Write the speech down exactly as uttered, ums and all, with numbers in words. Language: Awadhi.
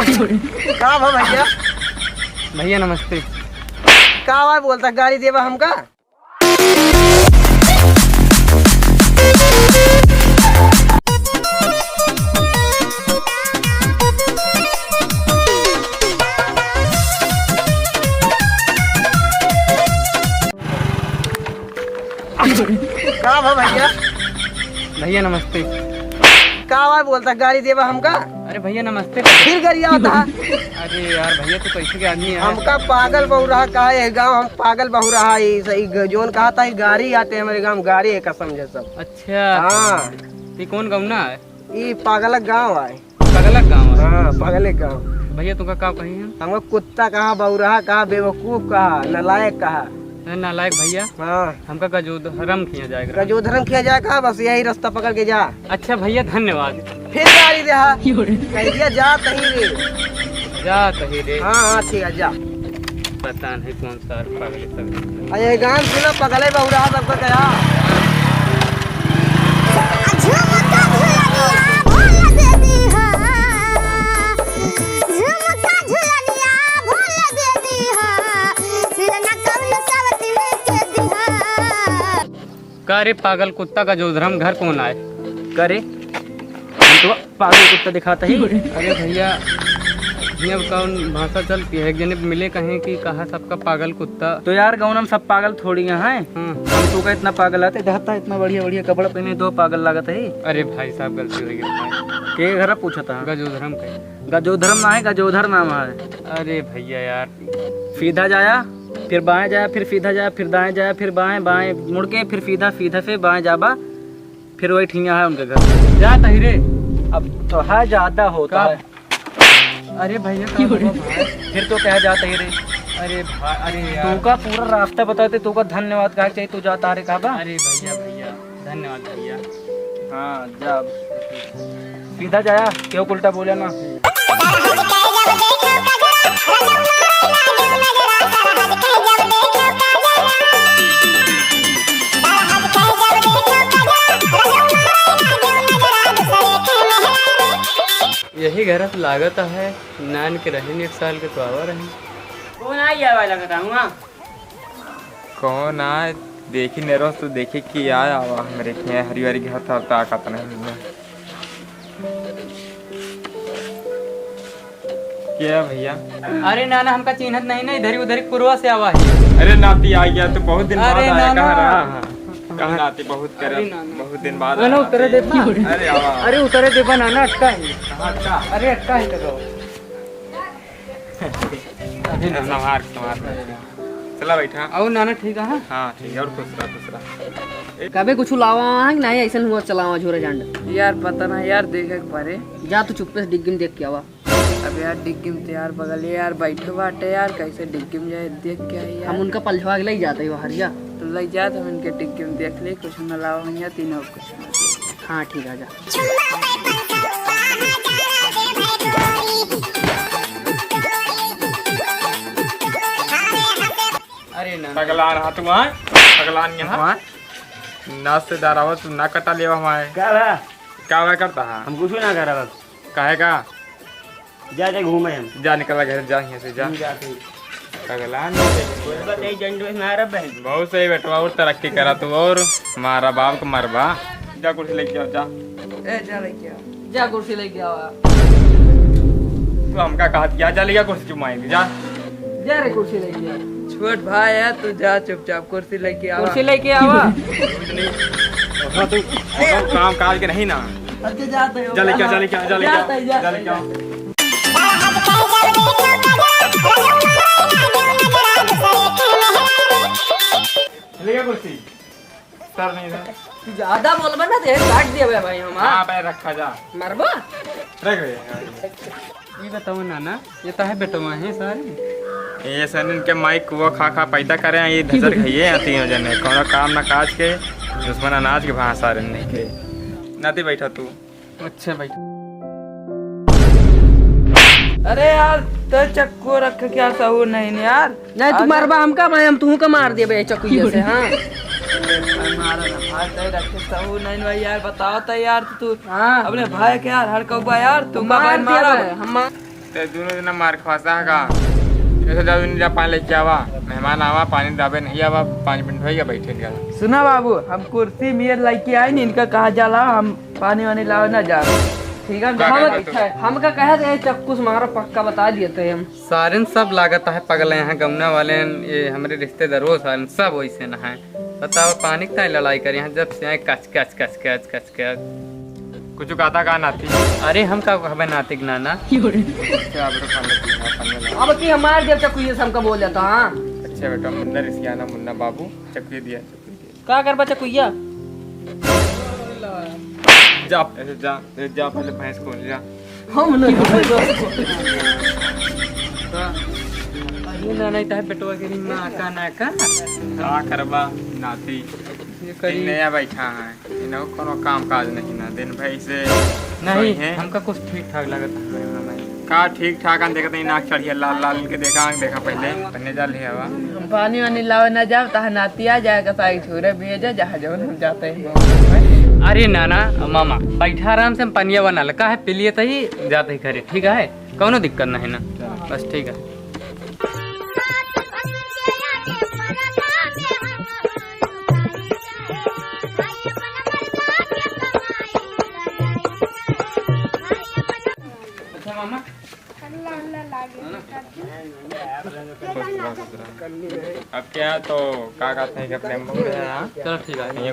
का भा भैया? भैया नमस्ते। का भाई बोलता, गाड़ी देबा हमका? का भा भैया? भैया नमस्ते। का भाई बोलता, गाड़ी देबा हमका? अरे भैया नमस्ते। फिर गरियावत ह। अरे यार भैया, तू कैसे के आदमी है? हमका पागल बउराहा कहा है गाँव, हम पागल बउराहा है, ई स-, ई ग-, जौन कहा था, ई गाड़ी आटे हमरे गाँव, गाड़ी है कसम से सब। अच्छा। हाँ। ई कौन गाँव ना है? ई पागलक गाँव है। पागलक गाँव है? हाँ, पागलक गाँव। भैया तुमका का कही है? हमका कुत्ता कहा, बउराहा कहा, बेवकूफ कहा, नालायक कहा। अरे नालायक भैया, हाँ। हमका गजोधरम खिया जाएगा। गजोधरम खिया जाएगा, बस यही रास्ता पकड़ के जा। अच्छा भैया, धन्यवाद। फिर गाड़ी रहा। कह दिया, जा तही रे। जा तही रे। हाँ, हाँ, ठीक है, जा। पता नहीं कौन सा पागल है सब। अरे गान सुनो, पगले बउराहा सबको कहा। झुमका झुलनिया भोल दे दी हा, झुमका झुलनिया भोल दे दी हा, सिरना कौन सब तिल के दिहा। का रे पागल कुत्ता, गजोधरम घर कौन आए? का रे? हम तो पागल कुत्ता दिखाता ही। अरे भैया, हियाँ कौन भाषा चलती है? एक जने मिले कहें कि कहा सबका पागल कुत्ता। तो यार, गाँव में सब पागल थोड़ी हैं। हाँ। हम तो का इतना पागल आते, देखता इतना बढ़िया बढ़िया कपड़ा पहने, तो पागल लागत है। अरे भाई साहब, गलती हो गई भाई। के घर पूछा था? गजोधरम का। गजोधरम ना है, गजोधर नाम है। अरे भैया यार। सीधा जाया, फिर बाएं जाया, फिर सीधा जाया, फिर दाएं जाया, फिर बाएं, बाएं मुड़ के, फिर सीधा, सीधा से बाएं जाबा, फिर वही ठिया है उनके घर। जा तही रे। अब तो है, ज्यादा होता का? है। अरे भैया, का हुआ भाई? फिर तो कहा जाता ही रे। अरे भाई, अरे यार। तोका पूरा रास्ता बताते, तोका धन्यवाद कहा चाहिए, तू जाता रे कहा बा? अरे भैया, भैया, धन्यवाद भैया। हाँ, जा। सीधा जाया, क्यों उल्टा बोले ना? यही घर से लागत है, नान के रहे एक साल के तो आवा रहे। कौन आ गया वाला कटा हुआ? कौन आए? देखी नेरो तो देखी कि आया आवा हमरे के हरिवारी घर था, ताकत नहीं मिलने। क्या भैया? अरे नाना, हमका चिन्हत नहीं ना, इधर ही उधर ही पुरवा से आवा है। अरे नाती आ गया तो बहुत दिन बाद अरे आया, नाना। कहाँ रहा? कहाँ नाती बहुत करे, अरे नाना। बहुत दिन बाद नाना, आया उतरे नाती। देबा। अरे आवा। अरे उतरे देबा नाना, अटका है। कहाँ अटका? अरे अटका है तो। अरे नाना। संभार, संभार। चला बैठा। और नाना ठीक है? हाँ ठीक है, और खुश रहा, खुश रहा। कबे कुछ लावा है कि नहीं, ऐसन हुआ चलावा झोरा झांड? यार पता ना यार, देखे के परे। जा तू चुप्पे से डिग्गी में देख के आवा। अब यार डिग्गी में तो यार बगल यार बैठे बाटे यार, कैसे डिग्गी में जाए देख के आई यार। हम उनका पलझवा के ले जाते ही बाहर जा। तो ले जात हम इनके डिग्गी में देख ले, कुछ न लावा भैया तीनों कुछ। हाँ ठीक है, जा। अरे ना। पगला रहा तू, हाँ? पगला नहीं यहाँ। हाँ? नाच से दारावा तू ना कटा लेवा हमारे। का बा? का बा करता है? हम कुछ ना करा बस। काहे का? जा, जा घूमे हम। जा निकला घर, जा यहाँ से जा। हम जाते हैं। पगला नहीं। कोई बात नहीं, जंडू में आ रहा बहन। बहुत सही बेटवा, और तरक्की करा तू, और मारा बाप को मरबा। जा कुर्सी लेके आओ, जा। ए, जा लेके आओ। जा कुर्सी लेके आओ। तू हमका कहा दिया, जा लेके आ कुर्सी चुमाएंगे, जा। जा रे कुर्सी लेके आ। छोट भाई है, तू जा चुपचाप कुर्सी लेके आवा। कुर्सी लेके आवा। हाँ, तू काम काज के नहीं ना। अच्छा, जाते हो। जा लेके आ, जा लेके आ, जा लेके आ, जाते हैं, जाते जा लेके आ। हैं। ले गया कुर्सी। सर नहीं था। तू ज्यादा बोलबा ना, तो काट दिया भाई हम, हाँ। हाँ, भाई, रखा जा। मरबा? रख रहे हैं। ये बताओ नाना, ये तो है बेटवा है सारे। ये सर इनके माई कुआ खा खा पैदा करे हैं, ये धजर खाइए आती हो जने। कोनो काम ना काज के, दुश्मन अनाज के भाषा रे नहीं के। नाती बैठा तू। अच्छा भाई। अरे यार, ते चक्को रख के क्या सहूर नहीं ने यार। नहीं, तू आज मारबा हमका, मैं हम तुहू का मार देबे चकुइया से, हाँ। अरे भाई, मारा ना भाई, ते रख के सहूर नहीं ने भाई यार, बताओ तो यार तू। हाँ। अपने भाई के यार हड़कौबा यार, तू का मार भाई दिया मारा। बे, हम मार ते दोनों जना मार खवासा है का? ऐसे जाओ, इन जा पानी लेके आवा। मेहमान आवा, पानी डाबे नहीं आवा, पाँच मिनट होइगा बैठे गया। सुना बाबू, हम कुर्सी मेज लेके आए नी, इनका कहा जाला, हम पानी वानी लावे ना जा। ठीक है, का हम, कहत है? हमका कहे थे चक्कू से मारा, पक्का बता दिए थे हम। सारेन सब लागत है पगले हैं, गौना वाले हैं, ये हमरे रिश्तेदारों सारेन सब वैसे न हैं। बताओ, पानी का लड़ाई करे हैं, जब से आए कच कच कच कच कच कच। कुछ कहता का नाती? अरे, हम का कहबे नाती के नाना। अच्छा, अब तो खाने पीना, खाने लगा। अब की हमार जब चक्कू ये सब का बोल जाता, हाँ? अच्छा बेटा, मुन्ना रिसियाना, मुन्ना बाबू, चक्कू दिया, चक्कू दिया। का करबा चकुइया? जा, ऐसे जा, जा पहले भैंस खोल जा। हम नहीं। अरे ना, नहीं तो है बेटवा के नहीं, माँ का ना का। का करबा नाती? ये करी। नया बैठा है, इन्हें कोनो काम काज नहीं ना, दिन भर से नहीं, सोई हैं। हमका कुछ ठीक ठाक लागत है। का ठीक ठाक, हम देखते हैं नाक चढ़िया लाल लाल के, देखा, देखा पहले, पन्ने जा ले आवा। हम पानी वानी लावे ना जाब, तहा नाती आ जाए, कसाई छोरे भेजे, जहाँ जौन हम जाते हैं। अरे नाना, मामा, बैठा आराम से, हम पनिया बना ले, का है, पी लिए तही जाते ही घरे, ठीक है, कौनो दिक्कत नहीं ना, बस ठीक है। अच्छा मामा, खुश रहो, खुश रहो। अब क्या तो का कहते हैं कि अपने हम लोग हैं, हाँ? चलो ठीक है।